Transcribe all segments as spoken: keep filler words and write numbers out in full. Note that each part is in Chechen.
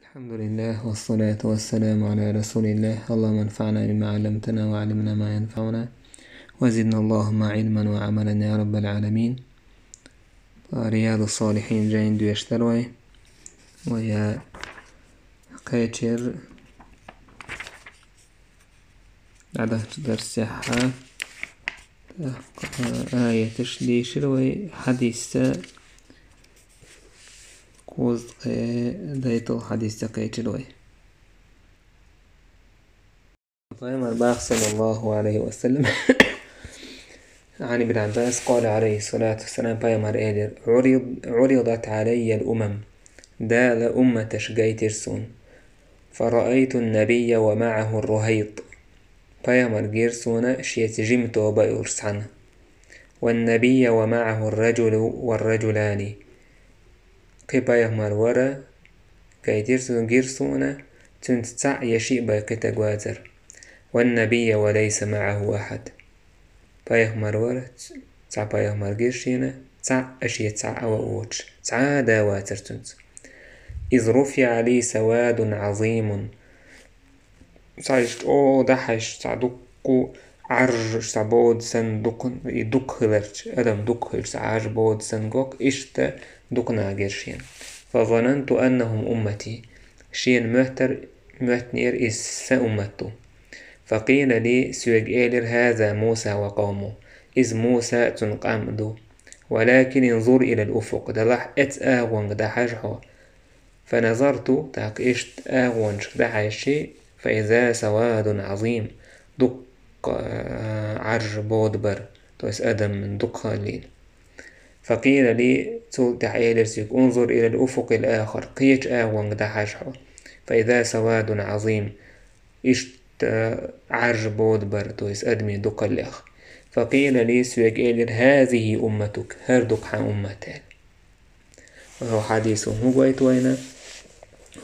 الحمد لله والصلاة والسلام على رسول الله. اللهم انفعنا بما علمتنا وعلمنا ما ينفعنا وزدنا اللهم علما وعملا يا رب العالمين. Риядус-Салихин жайна доьшуш дара вай. Вай, а, кхечира дӀадахча дарсехьа, тӀаккха, а, аяташ дийшира вай, хьадисца, кхузткъе дайтал хьадисца кхечира вай. Пайхамар баха, саллаллаху алейхи ва саллям, عن ابن عباس قال عليه الصلاة والسلام, пайхамар элира: عرض-, عرضت علي الأمم, Дала умматаш гайтира суна. فرأيت النبي ومعه الرهيط. Пайхамар гира суна шеца жима тоба а йолуш цхьаьна. والنبي ومعه الرجل والرجلان. Кхин пайхамар вара, гайтира суна, гира суна, цуьнца цхьаъ я шиъ бен кхин стаг вацара. والنبي وليس معه أحد. Пайхамар вара, ц-, цхьа пайхамар гира шена, цхьаъ а шеца цхьаъ а воцуш, цхьа а да вацара цуьнца. إذ رفع لي سواد عظيم. Цхьа иштта чӀогӀа дӀахьаьжча, цхьа дуккха Ӏаржа, цхьа бода санна дукха, и дукха хиларча, адам дукха хилча, цхьа Ӏаржа бода санна гӀокху, иштта дукха нах гира шена. فظننت أنهم أمتي. Шена моьттара, моьттинера иза сан уммат ду. فقيل لي, соьга элира: هذا موسى وقومه. Иза Муса а, цуьнан къам а ду. ولكن انظر إلى الأفق, делахь оцу агӀонгахь дӀахьажа хьо. فنظرت, тӀаккха иштта агӀончуьнга дӀахьаьжча, فإذا سواد عظيم, дуккха, а, Ӏаржа бода бара, то есть адам дукха хилла. فقيل لي, цул тӀаьхьа элира соьга: انظر إلى الأفق الآخر, кхечу агӀонгахь дӀахьажа хьо. فإذا سواد عظيم, иштта Ӏаржа бода бара, то есть адамийн дукхаллех. فقيل لي, соьга элира: هذه أمتك, хӀара ду-кх хьан уммат, аьлла. ХӀокху хьадисо хӀун гойту вайна?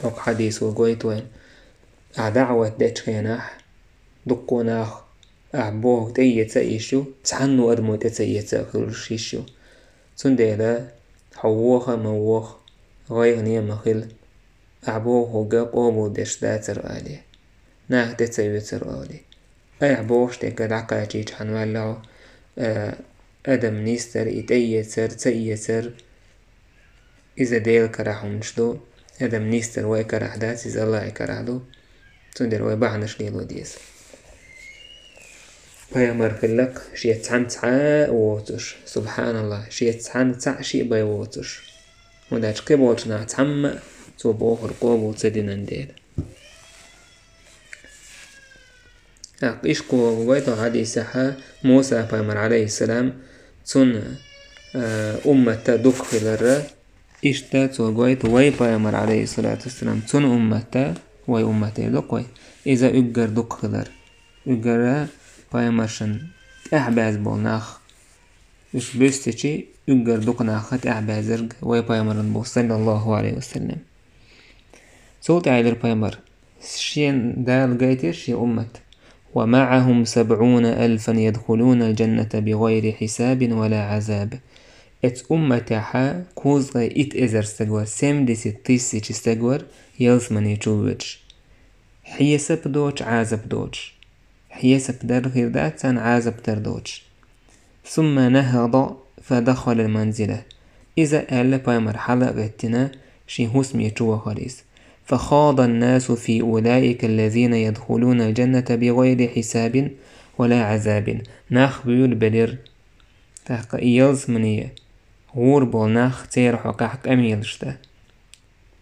ХӀокху хьадисо гойту вайна: ахь даӀват дечу хенахь, дуккха нах ахь бохург тӀеэца а йиш ю, цхьанна адамо тӀе ца эца а хуьлуш йиш ю. Цундела хьо воха а ма воха, гӀайгӀане а ма хила, ахь бохург къобалдеш дацара олий, наха тӀе ца оьцура олий. Айхьа бохуш дерг дӀакхачийча хьан ваьлла хьо, а, адам нисдар, и тӀеэцар, ца эцар, иза Делан карахь хӀуманаш ду, адам нисдар вай карахь дац, иза Аллахьан карахь ду. Цундела вай бахьанаш лело деза. Пайхамар хилла-кх шеца цхьаьна цхьа а воцуш, субхьаналлахӀ, шеца цхьаьна цхьаъ шиъ бен воцуш. ХӀунда аьлча кхиболчу нах цхьамма а цо бохург къобал ца динан дела. ТӀаккха иштта кхо гойту хьадисехьа Муса пайхамар, Ӏалайхиссалам, цуьнан, а, умматта дукха хилар. Иштта цо гойту вай пайхамар, Ӏалайхиссалату вассалам, цуьнан умматта, вай уммат эр ду-кх вай, иза уггар дукха хилар. Уггара пайхамаршна тӀаьхьабаьзна болу нах, уьш буьстичи, уггар дукха нах тӀаьхьабаьззарг вай пайхамаран бу, саллаллаху Ӏалайхи ва саллам. Цул тӀаьхьа элира пайхамар: шен Дала гайтира шен уммат. ومعهم سبعون ألفا يدخلون الجنة بغير حساب ولا عذاب. Эцу умматехьа кхузткъе итт эзар стаг вара, семьдесят тысяч стаг вара, ялсамане чу воьдуш. Хьесап доцуш, Ӏазап доцуш. Хьесап дар хир дац царна, Ӏазап дар доцуш. ثم نهض فدخل المنزل. Иза аьлла пайхамар хьала а гӀеттина, шен хӀусаме чу вахара иза. فخاض الناس في أولئك الذين يدخلون الجنة بغير حساب ولا عذاب. Нах буьйлабелира. ТӀаккха и ялсамане гӀур болу нах, церан хьокъехь къамелаш дан.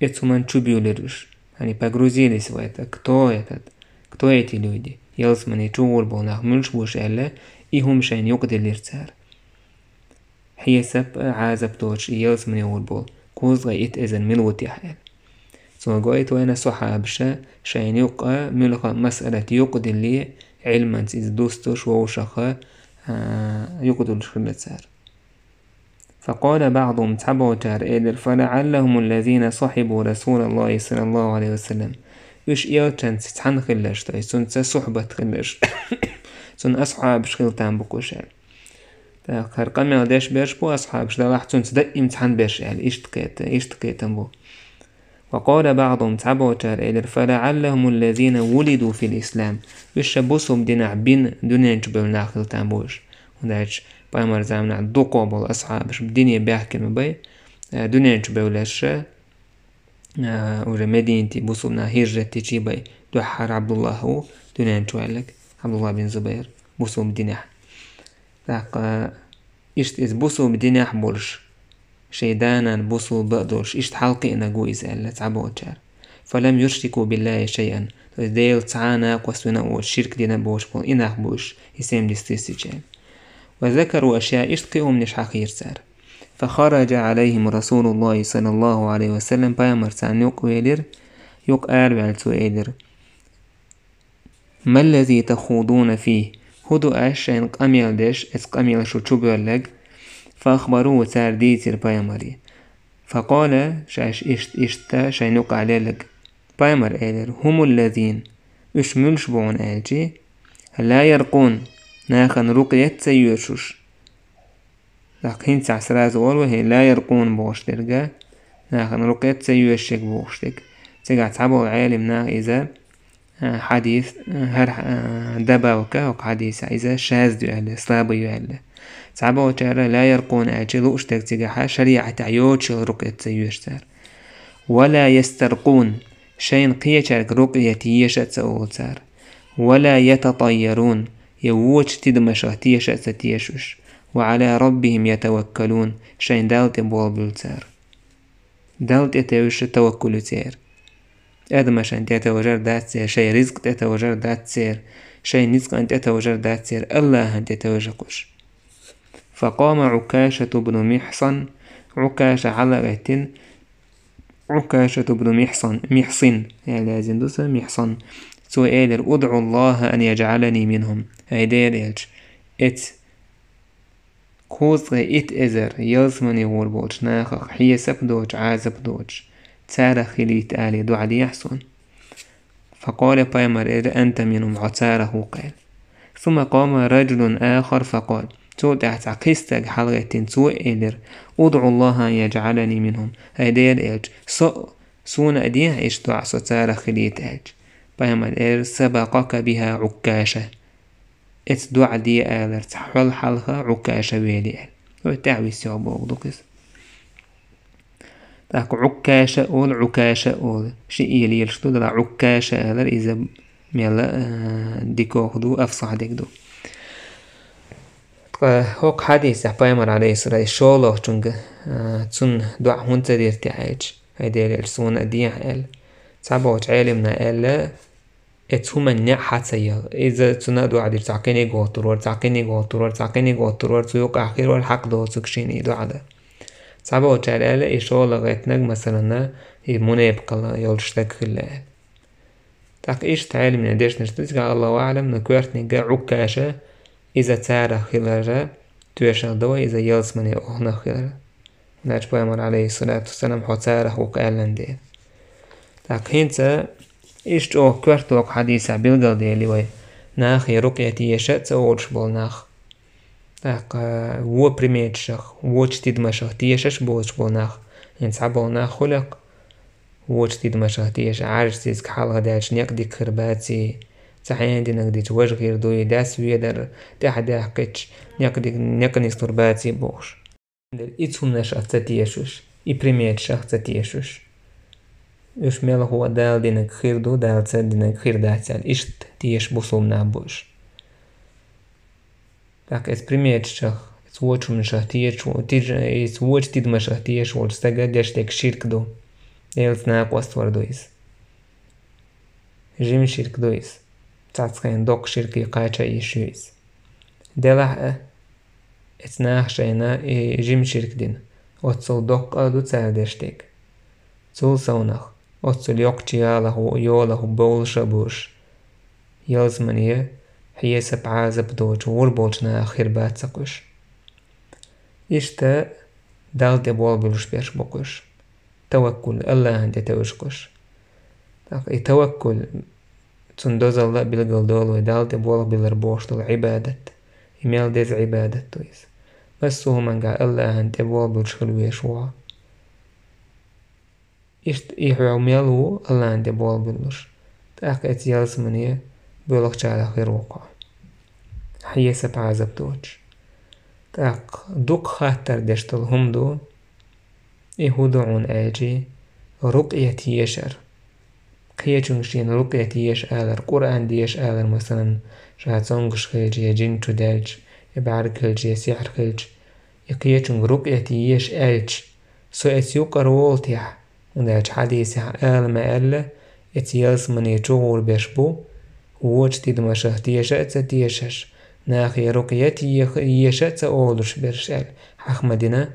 Эцу хӀуманна чу буьйлира уьш. Они погрузились в это. Кто этот? Кто эти люди? Ялсамане чу гӀур болу нах муьлш бу уьш аьлла, и хӀума шайна юкъадиллира цара. Хьесап а, Ӏазап доцуш и ялсамане гӀур болу кхузткъе итт эзар мила ву техьа аьлла. Цо гойту вайна, асхьабаша шайна юкъа муьлхха а масъалат юкъадилле, Ӏилманца иза дустуш, вовшахха, а, юкъадуьллуш хилла цара. فقال بعضهم, цхьаболчара элира: فلعلهم الذين صحبوا رسول الله صلى الله عليه وسلم. Уьш элчанца цхьаьна хилларш, то есть цуьнца сухьбат хилларш, цуьнан асхьабаш хила там бу-кх уьш аьлла. ТӀаккха хӀара къамел деш берш бу асхьабаш, делахь цуьнца даим цхьаьна берш аьлла, иштта кхета-, иштта кхетам бу. وقال بعضهم, цхьаболчара элира: فلعلهم الذين ولدوا في الإسلام. Уьш ша бусулба динехь бина дуьнен чу бевлла нах хила там бу уьш. ХӀунда аьлча пайхамар заманахь дукха болу асхьабаш дине баьхкина ма бай, э, дуьнен чу бевлларш, э, уже Мединате бусулба нах хӀижрат дичи бай, дуьххьара Ӏабдуллахь ву дуьнен чу ваьлларг, Ӏабдуллахь бин Зубайр, бусулба динехь. ТӀаккха иштта иза бусулба динехь болуш, шайн да-нана бусулба а долуш, иштта хьалакхиънарг ву иза аьлла цхьаболчара. فلم يشركوا بالله شيئا. То есть Делаца цхьа а накъост вина а воцуш, ширк дина а боцуш болу и нах бу уьш, и семьдесят тысяч аьлла. وذكروا أشياء, иштта кхин хӀуманаш хьахийра цара. فخرج عليهم رسول الله صلى الله عليه وسلم, пайхамар царна юкъа велира, юкъа араваьлла цо элира: ما الذي تخوضون فيه؟ ХӀун ду аш шайна къамел деш, эцу къамелан шу чу боьлларг? فأخبروه, цара дийцира пайхамаре. فقال, шаьш иштта, иштта шайна юкъахь лелларг. Пайхамар элира: هم الذين, уьш муьлш бу хьуна аьлчи, لا يرقون, нахана рукъият ца йоьшуш. ТӀаккха хӀинца ахь сразу олу вай, хӀей, لا يرقون бохуш дерг, нахана рукъият ца йоьшуш ерг бохуш дерг. Цигахь цхьаболу Ӏелам нах иза, а, хьадис, а, хӀара, а, добавка, хӀокху хьадисехь иза шаз ю аьлла, слабый ю аьлла. Цхьаболчара لا يرقون аьлчи лууш дерг цигахь шариӀатехь йоцуш йолу рукъият ца йоьшу цара. ولا يسترقون, шайна кхечаьрга рукъият еша а ца олу цара. ولا يتطيرون, я вочу тидамашах теша а ца теша уьш. وعلى ربهم يتوكلون, шайн Далла тӀе болх буьллу цара. Далла тӀе тевжаш таваккул ю церан. Адамашна тӀе тевжар дац церан, шайн ризкъ тӀе тевжар дац церан, шайн ницкъан тӀе тевжар дац церан, АллахӀан тӀе тевжа кхуш. فقام عكاشة بن محصن, Ӏукаша хьала а гӀеттина, Ӏукашату бну Михьсан, Михьсин, аьлла яздина ду сан, Михьсан. Цо элира: «ادع الله أن يجعلني منهم». ХӀай Делан элча, эцу кхузткъе итт эзар ялсамане гӀур болчу нахах, хьесап доцуш, Ӏазап доцуш, царах хилийта алий, дуӀа дехьа суна. فقال, пайхамар элира: «أنت منهم», хьо царах ву-кх аьлла. ثم قام رجل آخر فقال. Цул тӀаьхьа цхьа кхин стаг хьалагӀеттина, цо элира: «ادع الله أن يجعلني منهم». ХӀай Делан элча, со а, суна а дехьа иштта дуӀа, со царах хилийта аьлча. Пайхамар элира: «سبقك بها عكاشة». Эцу дуӀа де аларца хьол хьалха Ӏукаша вели аьлла. Вай тӀаьхьа висйо боху ду-кх иза. ТӀаккха Ӏуккаша а олу, Ӏукаша а олу. Шиъ лелаш ду, дала Ӏуккаша алар, иза мелла, а, дикох ду, афсахь дерг ду. Ткъа хӀокху хьадисехь пайхамар, алейхиссалам, шолгӀачуьнга, а, цунна дуӀа хӀунда ца дира те аьлча, хӀай Делан элча, суна а дехьа аьлла. Цхьаболчу Ӏелимна аьлла, эцу хӀуманна неӀ хьа ца яла. Иза цунна а дуӀа дира, цхьа кхиниг гӀоттур вара, цхьа кхиниг гӀоттур вара, цхьа кхиниг гӀоттур вара, цу юкъахь хир вара хьакъ доцург шена и дуӀа дан. Цхьаболчара аьлла, и шолгӀа гӀеттинарг, масалана, и мунепакъалла йолчу стаг хилла аьлла. ТӀаккха иштта Ӏелимийн дешнаш ду, цигахь, Аллаху аӀлам, но коьртаниг Ӏуккаша, иза царах хилара тоьшалла ду вай, иза ялсамане оханах хилара. Значит, пайхамар, алейхиссалату вассалам, хьо царах ву-кх аьллан дела. ТӀаккха хӀинца иштта чӀогӀа коьрта хӀокху хьадисехь билгалдели вай, нахе рукъя теша а ца олуш болу нах. ТӀаккха вон приметашах, вочу тидамашах тешаш а боцуш болу нах, хӀинца цхьаболу нах хуьлу-кх, вочу тидамашах теша, Ӏаьржа цициг хьалха даьлча некъ дика хир баций, цхьа хьенан динарг дича важа хир дуй, дас ведар тӀаьхьа даьккхича, некъ дика, некъ нислур баций бохуш. Эцу хӀуманашах ца тешаш, и приметашах ца тешаш. Уьш мелхо Дала динарг хир ду, Дала ца динарг хир дац аьлла, иштта теша бусулба нах бу уьш. ТӀаккха эцу приметашах, эцу вочу хӀуманашах теша, тиж-, эцу вочу тидамашах теша волчу стага деш дерг ширк ду. Делаца накъост вар ду иза. Жима ширк ду иза. Цхьацца доккха ширке кхача йиш ю иза. Делахь а, эцу наха шайна и жима ширк дина, оццул доккха а ду цара деш дерг. Цул совнах, оццул йоккхачу ялах, йолах бовлуш а бу уьш. Ялсамане хьесап, Ӏазап доцуш гӀур болчу нахах хир бац-кх уьш. Иштта Далла тӀе болх буьллуш берш бу-кх уьш. Таваккул, Аллахьан тӀе тевжа-кх уьш. ТӀаккха и таваккул, цуьнан дозалла а билгалдолу вай, Далла тӀе болх биллар бохуш долу Ӏибадат. И мел деза Ӏибадат ду иза. Массо а хӀуманга Аллахьан тӀе болх буьллуш хила везаш ву хьо. Иштта и хьо мел ву, АллахӀан тӀе болх биллуш. ТӀаккха эцу ялсамане боьлхучарах хир ву хьо. Хьесап-Ӏазап доцуш. ТӀаккха дукха хаттар деш долу хӀума ду, и хӀун ду хьуна аьлчи, рукъет ешар. Кхечуьнга шена рукъет еша алар, Къуръан деша алар, масалан, ша цомгуш хилча, я жин чу даьлча, я бӀаьрг хилча, я сихьр хилча, и кхечуьнга рукъет еша аьлча, со эцу юкъара волу техь, хӀунда аьлча хьадисехь ала ма аьлла, эцу ялсамане чу гӀур берш бу, вочу тидамашах теша а ца тешаш, нахе рукъет еха-, еша а ца олуш берш аьлла, хьаха ма дина.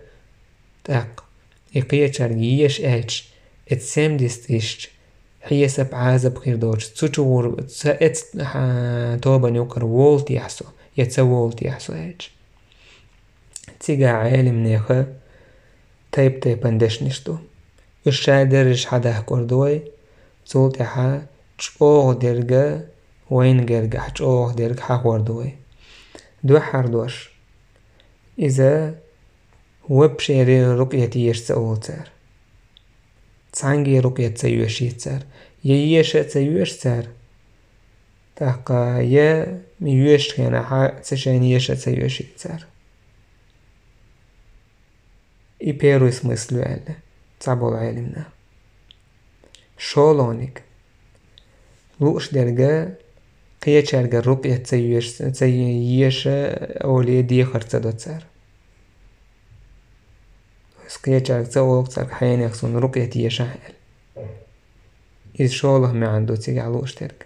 ТӀаккха и кхечаьрга еша аьлча, эцу семьдесят тысяч хьесап-Ӏазап хир доцуш, цу чу гӀур, ца эцу, хьа, тобанан юкъара волу техь со, я ца волу техь со аьлча. Цигахь Ӏелимнеха тайп-тайпана дешнаш ду. Уьш шайн даржаш хьадахкор ду вай, цул тӀаьхьа чӀогӀа дерг, вайна гергахь чӀогӀа дерг хьахор ду вай. Дуьххьара дош. Иза вообще рукъет еша ца олу цара. Цхьаьнгге рукъет ца йоьшийта цара. Я еша а ца йоьшу цара, тӀаккха я йоьшучу хенахь ца шайна еша а ца йоьшийта цара. И первый смысл ю аьлла цхьаболу Ӏелимна. ШолгӀаниг. Лууш дерг кхечаьрга рукъет ца йоьш-, ца е-, еша олий дехар ца до цара. Кхечаьрга ца олу цара хьенех суна рукъет ешахь аьлла. Иза шолгӀа маьӀна ду цигахь лууш дерг.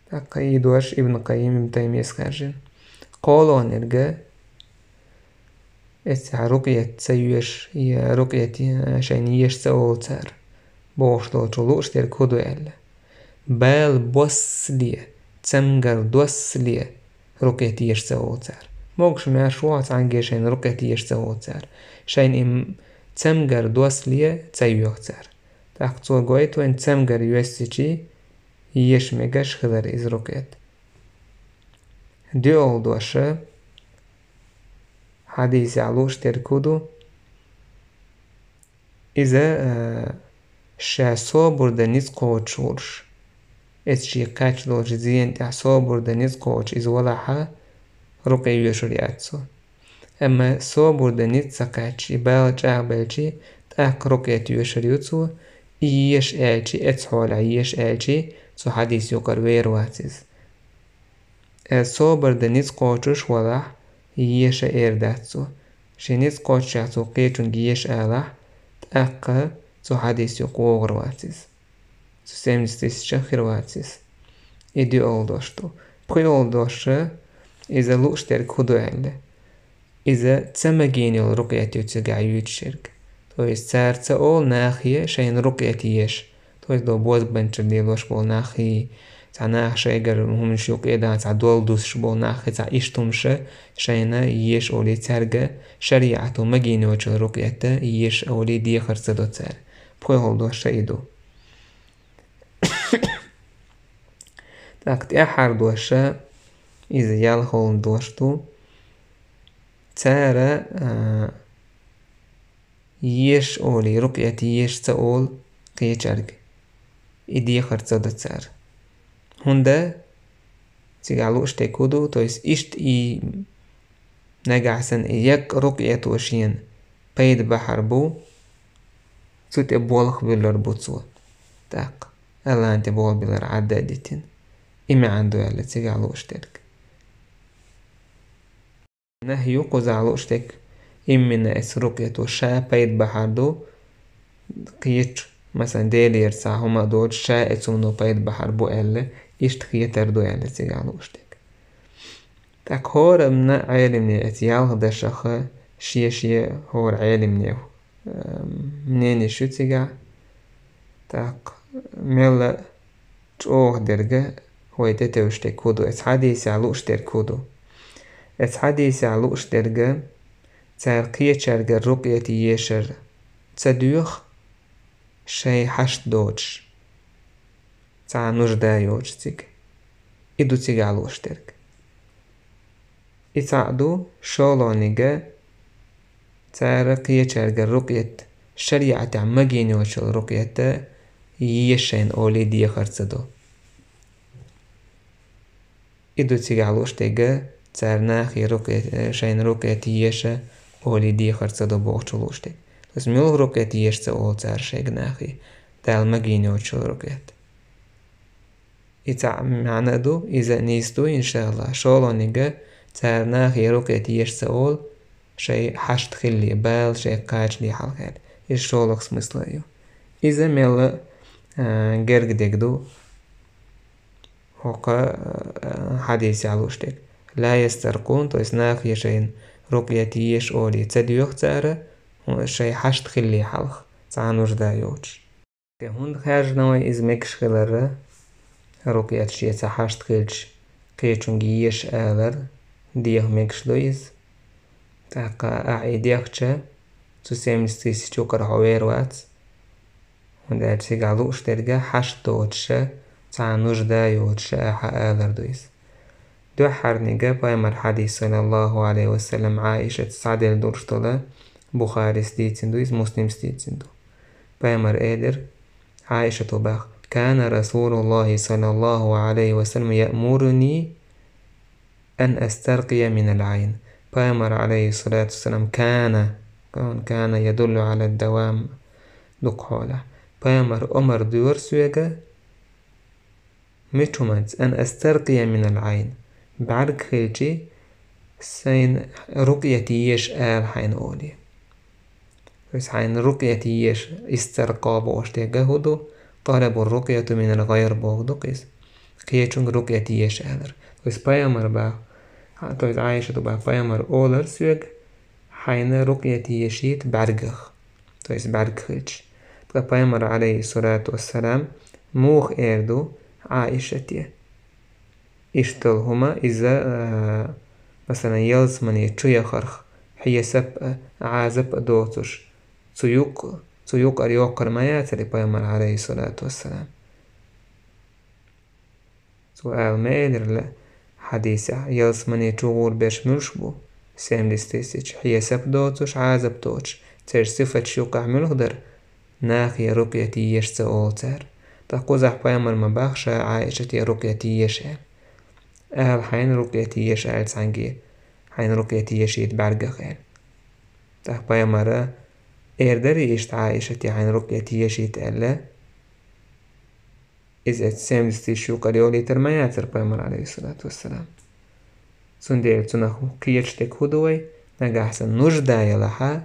ТӀаккха и дош Ибн Къаййим, Ибн Таймияс хаьржина. КхоалгӀаниг, эццехь рукъет ца йоьшу, я рукъет шайна еша ца олу цара, бохуш долчо лууш дерг хӀун ду аьлла. Бала боссале, цамгар доссале рукъет еша ца олу цара. Могуш-маьрша ву хьо, цхьаьнгге шайна рукъет еша ца олу цара. Шайна и цамгар доссале ца йоьху цара. ТӀаккха цо гойту вайна цамгар йоьссичи, еша мегаш хилар иза рукъет. ДоьалгӀа дош, хьадисехь лууш дерг хӀун ду, иза, а, ша собар дан ницкъ кхочуш волуш, эцу шен кхаьчна долчу зенна тӀехь собар дан ницкъ кхочуш иза валахь, рукъе йоьшур яц цо. Амма собар дан ницкъ ца кхаьчча, и бала чӀагӀбелчи, тӀаккха рукъет йоьшур ю цо, и еша аьлчи, эцу хьолехь еша аьлчи, цу хьадис юкъара вер вац иза. Э, собар дан ницкъ кхочуш валахь, еша эр дац цо. Шен ницкъ кхочушехь цо кхечуьнга еша алахь, тӀаккха цу хьадис юкъа вогӀур вац иза. Цу семьдесят тысячах хир вац иза. И доьалгӀа дош ду. ПхоьалгӀа дош, иза лууш дерг хӀун ду аьлла. Иза ца магийна йолу рукъет ю цигахь юьйцуш ерг. То есть цара ца олу нахе шайна рукъет еша. То есть до бозбанчалла лелош болу нахе, цхьа наха шайгара хӀуманаш юкъа эдан, цхьа дола дусуш болу нахе, цхьа иштта хӀумаша шайна еша олий цаьрга, шариӀато магийна йоцу рукъета еша олий дехар ца до цара. ПхоьалгӀа дош и ду. ТӀаккха тӀаьххьара дош, иза ялхалгӀа дош ду. Цара, а, еша олий, рукъет еша ца олу кхечаьрга. И дехар ца до цара. ХӀунда цигахь лууш дерг хӀун ду, то есть иштта и нагахь санна и яккха рукъето шена пайда бахьар бу, цу тӀе болх буьллур бу цо. ТӀаккха АллахӀан тӀе болх биллар Ӏадда а дитина. И маьӀна ду аьлла цигахь лууш дерг. Нахьи ю кхузахь лууш дерг, иммина эцу рукъето ша пайда бахьар ду, кхечу, масалан, Делера цхьа хӀума а доцуш, ша эцуно пайда бахьар бу аьлла, иштта хетар ду аьлла цигахь лууш дерг. ТӀаккха хӀорамна Ӏелимне эцу ялх дашаха шен-шен хӀора Ӏелимне, э, мненеш ю цигахь. ТӀаккха мелла чӀогӀа дерг вай тӀетевжаш дерг хӀун ду, эцу хьадисехь лууш дерг хӀун ду. Эцу хьадисехь лууш дерг, цара кхечаьргара рукъет ешар ца доьху, шайн хьашт доцуш, цхьа нужда йоцуш цига. И ду цигахь лууш дерг. И цхьаъ ду, шолгӀаниг, цара кхечаьргара рукъет шариӀатехь магийна йоцуш йолу рукъят еша шайна олий дехар ца до. И ду цигахь лууш дерг, цара нахе рукъят, шайна рукъят еша олий дехар ца до бохучух лууш дерг. То есть муьлха рукъят еша ца олу цара шайга нахе, Дала магийна йоцуш йолу рукъят. И цхьаъ маьӀна а ду, иза а нийса ду, иншааллахӀ. ШолгӀаниг, цара нахе рукъят еша ца олу, шайн хьашт хилале, бала шайх кхачале хьалха аьлла. Иза шолгӀа смысл а ю. Иза мелла а, герга дерг ду хӀокху, а, хьадисехь лууш дерг. Ла ястаркъун, то есть нахе шайна рукъят еша олий ца доьху цара, шайн хьашт хилале хьалха, цхьа а нужда йоцуш. Ткъа хӀунда хаьржина вай иза мегаш хиларра, рукъят шен цхьа хьашт хилча, кхечуьнга еша алар, деха мегаш ду иза. ТӀаккха ахь и дехча, цу семьдесят тысяч юкъара хьо вер вац. ХӀунда аьлча цигахь лууш дерг хьашт доцуша, цхьа а нужда йоцуша ахьа алар ду иза. Дуьххьарниг, пайхамар хьадис, саллаллаху Ӏалайхи ва саллам, Ӏаишатца схьаделла долуш долу, Бухарис дийцина ду иза, Муслимс дийцина ду. Пайхамар элира, Ӏаишато баха: «Кана Расулуллахи саллаллаху Ӏалайхи ва саллам яъмуруни ан астаркъия минал Ӏайн». Пайхамар, Ӏалайхи салату ва салам, кана, кана ядуллу Ӏала давам, дукха хьолахь. Пайхамар омар доьру соьга, мича хӀуманца, ан астаркъия минал Ӏайн, бӀаьрг хилчи, сайна рукъят еша ала хьайна олий. То есть хьайна рукъят еша, истаркъа бохуш дерг хӀун ду, талабу рукъяту минал гӀайр боху ду-кх иза. Кхечуьнга рукъят еша алар. То есть пайхамар баха, то есть Ӏаишата баха, пайхамар олар соьга, хьайна рукъят ешийта бӀаьргах, то есть бӀаьрг хилча. Ткъа пайхамар, Ӏалайхи салату ва салам, муха эр ду Ӏаишате? Иштта долу хӀума иза, а, масалан, ялсамане чу яхарх хьесап а, Ӏазап а доцуш, цу юкъ-, цу юкъара йоккхур ма яцара и пайхамар, Ӏалайхи салату ва салам. Цо ала ма элира хьадисехь, ялсамане чу гӀур берш муьлш бу? Семьдесят тысяч, хьесап доцуш, Ӏазап доцуш, церан сифаташ юккъехь муьлха дара? Нахе рукъят еша ца олу цара. Ткъа кхузахь пайхамар ма баха ша Ӏаишате рукъят еша аьлла. Ала хьайна рукъят еша аьлла цхьаьнгге, хьайна рукъят ешийта бӀаьргах аьлла. Ткъа пайхамара эр дарий иштта Ӏаишате хьайна рукъят ешийта аьлла? Иза эцу семьдесят тысяч юкъара йолуьйтур ма яцара пайхамар, Ӏалайхи салату ва салам. Цундела цунах кхеташ дерг хӀун ду вай? Нагахь санна нужда ялахьа,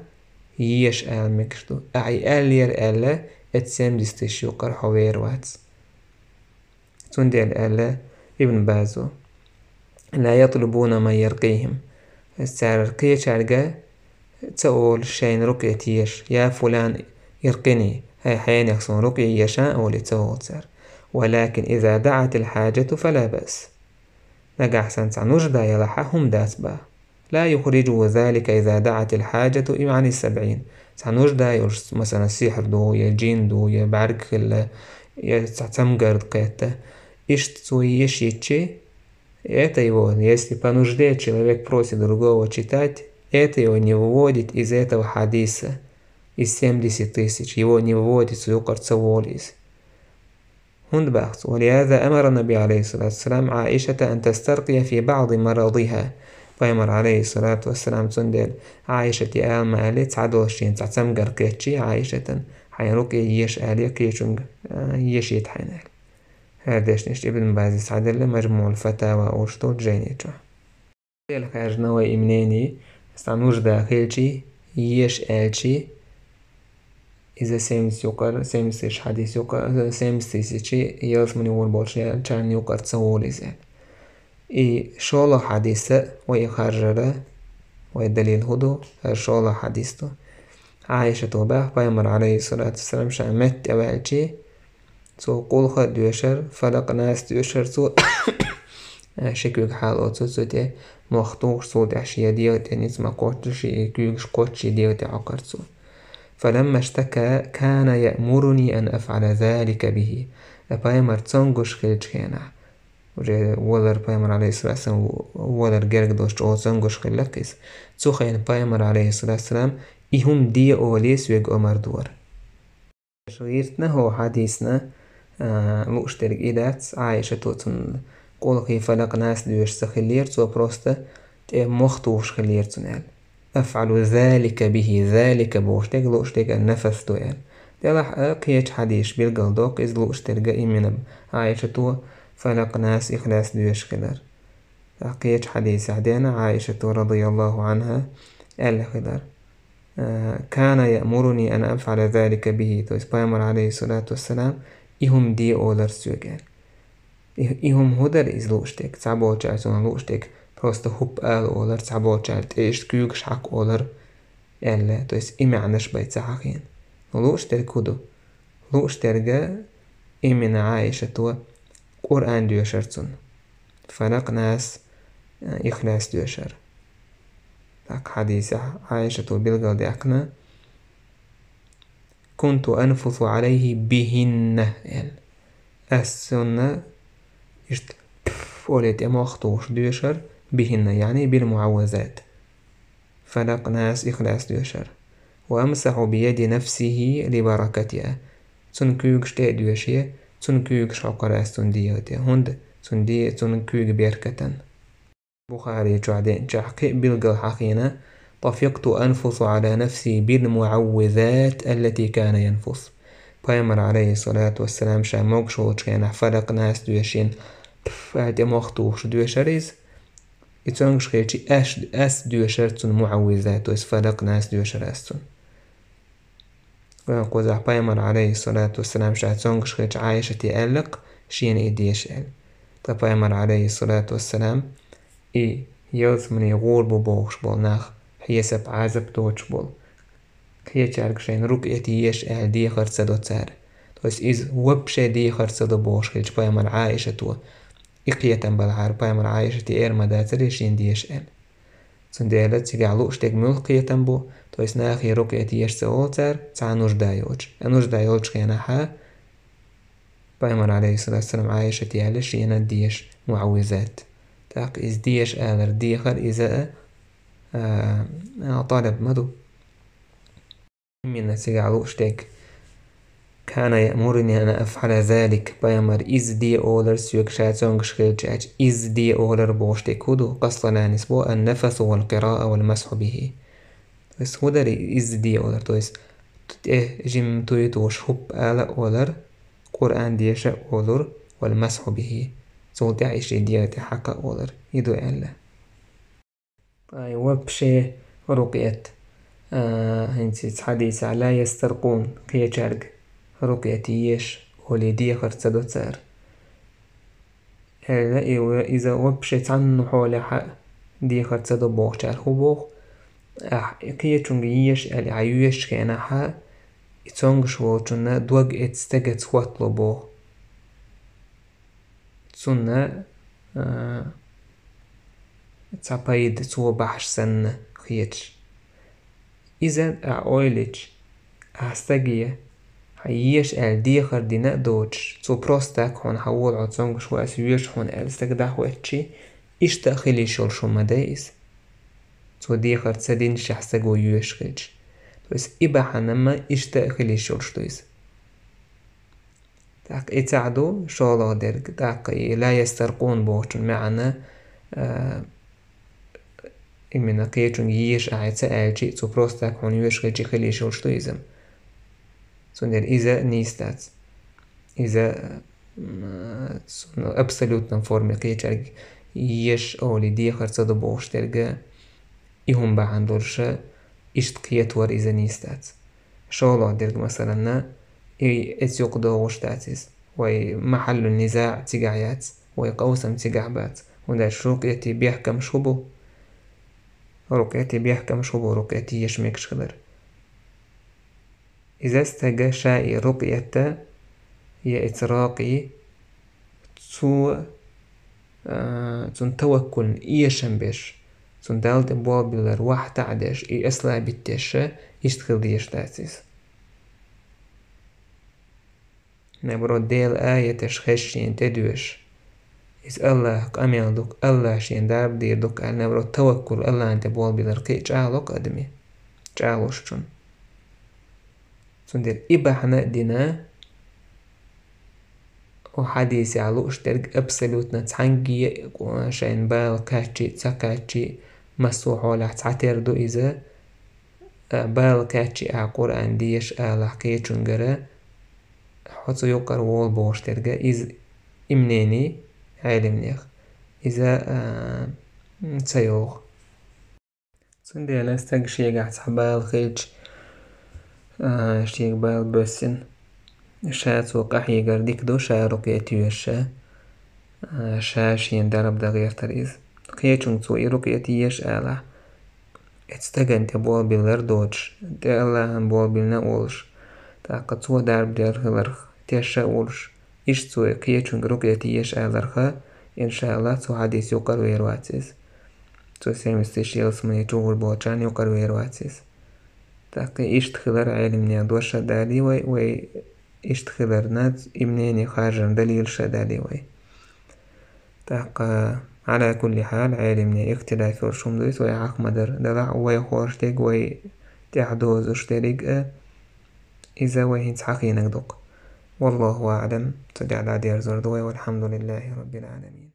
еша ала мегаш ду. Ахьа и аьллера аьлла, эцу семьдесят тысяч юкъара хьо вер вац. Цундела аьлла Ибн Базо: «Ла ятлубуна ман яркъийхӀим». Цара кхечаьрга ца олу шайна рукъят еша: «Я фулан, иркъини, хӀай хьенех суна рукъя еша», олий ца олу цара. «Валакин иза даӀатил хьаджату фала баъс». Нагахь санна цхьа нужда ялахьа, хӀума дац баха. «Ла юхриджуху залика иза даӀатил хьаджату имани сабъин». Цхьа нужда йолуш, масалан, сихьр ду, я джин ду, я бӀаьрг хилла, я цхьа цамгарда кхетта. Иштта цо ешийчи, это его, если по нужде человек просит другого читать, это его не выводит из этого хадиса, из семидесяти тысяч, его не выводит, цу юкъара ца волу иза. ХӀунда баха цо? «Ва лихаза амара Наби, алейхиссалату вассалам, Аишата ан тастаркъия фи баъди марадиха». Пайхамар, алейхиссалату вассалам, цундела Аишате ала ма аьллий, цхьадолуш шена цхьа цамгар кхетчий Аишатан, хьайна рукъя еша аьллий, кхечунга, а, ешийта хьайна аьлла. ХӀара дешнаш Ибн Базис схьаделла Мажмуъул Фатава олуш долчу жайни чохь. Цундела хаьржина вай и мнение, цхьа нужда хилчий, еша аьлчий, иза семьдесят юкъара, семьдесят тысяч хьадис юкъа-, семьдесят тысяч ялсамани гӀур болчарна юкъара ца волу иза аьлла. И шолгӀа хьадис а вай харжара, вай далил хӀун ду, хӀара шолгӀа хьадис ду. Аишата баьхна, пайхамар, алейхиссалату вассалам, ша метта тӀе ваьлчий, цо къулхӀа а доьшура, фалакъ, нас доьшура цо, ши куьг хьалаоцура цу тӀе, мох тухуш цул тӀаьхьа шен дегӀа тӀе ницкъ ма кхоччуш, и куьйгаш кхоччуш дегӀа тӀе хьокхура цо. «Фаламма штака, кана яъмуруни ан афъала залика бихи». Ткъа пайхамар цамгуш хилчу хенахь, уже валар пайхамар, алейхиссалату вассалам, валар герга долуш чӀогӀа цамгуш хилла-кх иза. Цу хенахь пайхамар, алейхиссалату вассалам, И хӀума де олий соьга омар дора. ГӀиртина хӀокху хьадисна, а, лууш дерг и дац, Ӏайшато цунна къулхӀи, фалакъ, нас доьшуш ца хиллера, цо просто тӀе мох тухуш хиллера цунна аьлла. «Афъалу залика бихӀи», залика бохуш дерг, лууш дерг ан-нафас ду аьлла. Делахь а кхечу хьадисаш билгал доккху иза лууш дерг а имина Ӏайшато фалакъ, нас, ихлас доьшуш хилар. ТӀаккха кхечу хьадисехь дена Ӏайшато, радияллаху Ӏанха, аьлла хилар: «Э, кана яъмуруни ан афъала залика бихӀи», то есть Пайхамар, алейхиссалату вассалам, и хӀума де олар соьга аьлла. И, и хӀума хӀун дара иза лууш дерг? Цхьаболчара цунах лууш дерг просто хӀуппа ала олар, цхьаболчара тӀе иштта куьйгаш хьакха олар аьлла, то есть и маьӀнаш бен ца хьахийна. Но лууш дерг хӀун ду? Лууш дерг а имина Ӏайшато Къуръан доьшар цунна. Фалакъ, нас, э, ихлас доьшар. ТӀаккха хьадисехь Ӏайшато билгалдаьккхина: «Кунту анфусу Ӏалайхи бихӀинна», аьлла. Ас цунна иштта пф олий тӀе мох тухуш доьшар, бихӀинна, яъни бил муӀаввазат. Фалакъ, нас, ихлас доьшар. «Ва амсахьу бияди нафсихи либаракатиха». Цунна куьйгаш тӀе а доьший, цунна куьйгаш хьокхур ас цунна дегӀа тӀе, хӀунда цунна де-, цунна куьйга беркатан. Бухари чохь деъначохь кхин а билггал хьахийна: «Тафикъту анфусу Ӏала нафси бил муӀаввизат, аллати кана янфус». Пайхамар, алейхиссалату вассалам, ша могуш волчу хенахь фалакъ, нас доьшийна, пф аьлла тӀе мох тухуш доьшар иза. И цомгуш хилчи аш, ас доьшар цунна муӀаввизат, то есть фалакъ, нас доьшар ас цунна. Вайн кхузахь Пайхамар, алейхиссалату вассалам, ша цомгуш хилча Ӏайшате аьлла-кх шена и деша аьлла. Ткъа Пайхамар, алейхиссалату вассалам, и ялсамане гӀур бу бохуш болу нах, хьесап, Ӏазап доцуш болу, кхечаьрга шайна рукъет еша аьлла дехар ца до цара. То есть иза вообще дехар ца до бохуш хилча Пайхамар, Ӏайшато, и кхетам балахьара Пайхамар, Ӏайшате эр ма дацара шена деша аьлла. Цундела цигахь лууш дерг муьлха кхетам бу, то есть нахе рукъет еша ца олу цара, цхьа нужда йолчу. А нужда йолчу хенахьа Пайхамар, алейхиссалату вассалам, Ӏайшате аьлла шена деша муӀаввизат. ТӀаккха иза деша алар дехар иза а, а, талаб ма ду. Именно цигахь лууш дерг. «Кана яъмуруни ан афъала залик». Пайхамар иза де олар соьга ша цомгуш хилча аьлча, иза де олар бохуш дерг хӀун ду? Къасталанис бо: «Ан-нафасу вал къираъа вал масхьу бихи». То есть хӀун дара иза де олар? То есть тӀе жимма туй тухуш хӀуппа ала олар, Къуръан деша олур, вал масхьу бихи. Цул тӀаьхьа иштта дегӀа тӀе хьакха олар. И ду аьлла. Ай, вообще рукъет. А, хӀинца иза хьадисехь ла ястаркъун, кхечаьрга рукъет еша олий дехар ца до цара. Эла и ва-, иза вообще цхьанна хьолехьа дехар ца до бохучара хӀун боху? Ахь и кхечунга еша аьлла, ахь йоьшучу хенахьа, и цомгуш волчунна дог эцу стагаца хӀоттало боху. Цунна, а, цхьа пайда цо бахьаш санна хеташ. Иза а ойлича, а стаге, хьан еша аьлла дехар дина а доцуш, цо просто так хьуна хьан волу хьо цомгуш ву ас йоьшу хьуна аьлла стаг дӀахӀоьттичи, иштта а хила йиш йолуш хӀума ма дай иза. Цо дехар ца динашехь стаго йоьшуш хилча. То есть и бахьана ма иштта а хила йиш йолуш ду иза. ТӀаккха и цхьаъ ду, шолгӀа дерг, тӀаккха и ла ястаркъун бохучун маьӀна, а, именно кхечунга еша ахьа ца аьлчи, цо просто так хьуна йоьшуш хилчи хила йиш йолуш ду иза. Цундела иза нийса дац. Иза, м, цунна абсолютном форме кхечаьрга еша олий дехар ца до бохуш дерг, и хӀума бахьана долуша, иштта кхетор иза нийса дац. ШолгӀа дерг, масаланна, и эцу юкъа догӀуш дац иза. Вай махьаллу низаъ цигахь яц, вай къовсам цигахь бац. ХӀунда аьлча рукъетий бехкамаш хӀун бу? Рукъетий бехкамаш хӀун бу, рукъет еша мегаш хилар? Иза стага ша и рукъета я эцу рокъий, цо, а, цунна таваккулна эшам беш, цунна Далла тӀе болх биллар вахьтаӀ деш, и ослабить деш, иштта хила дезаш дац иза. Наоборот, Делан аяташ хезча шена тӀедоьшу. Иза Аллахь къамел ду-кх, Аллахь шена дарба дийр ду-кх аьлла, наоборот, таваккул Аллахьна тӀе болх биллар кхин а чӀагӀло-кх адаме. чӀоагӀлушчун. Цундела и бахьана а дина, хьадисехь лууш дерг абсолютно цхьаьнгге а шайна бала кхаьччи а, ца кхаьччи а, массо а хьолехь цхьатера ду иза, а, бала кхаьччи а Къуръан деша алахь кхечунгара, хьо цу юкъара волу бохуш дерг а, иза и мнение Ӏелимнех, иза, а, ца йогӀу. Цундела стаг шегахь цхьа бала хилча, а, шега бала боьссина, ша цо къахьийгар дика ду, ша рукъя тешаш, а, ша шена дарба дан гӀертара иза. Кхечунга цо и рукъя теша алахь, эцу стагана тӀе болабиллар доцуш, тӀе Аллахьан болабиллина а волуш, тӀаккха цо дарба дер хиларх тешаш а волуш, иштта цо и кхечунга рукъя теша аларха, иншааллахь, цу хьадис юкъара вер вац иза. Цу семьдесят тысяч ялсамани чу гӀур болчарна юкъара вер вац иза. ТӀаккха иштта хилар Ӏелимнех дош а далий вай, вай иштта хиларна и мнение харжарна далилаш а далий вай. ТӀаккха, Ӏала кулли хьал, Ӏелимнех ихтилаф йолуш хӀума дуьйцу вай хьахма дара. Делахь вай хӀорш дерг, вай тӀаьхьа дозуш дерриг а, иза вай хӀинца хьахийнарг ду-кх. Валлаху аӀлам, цу тӀехь дӀадерзор ду вай, валхьамдулиллахи раббил Ӏаламин.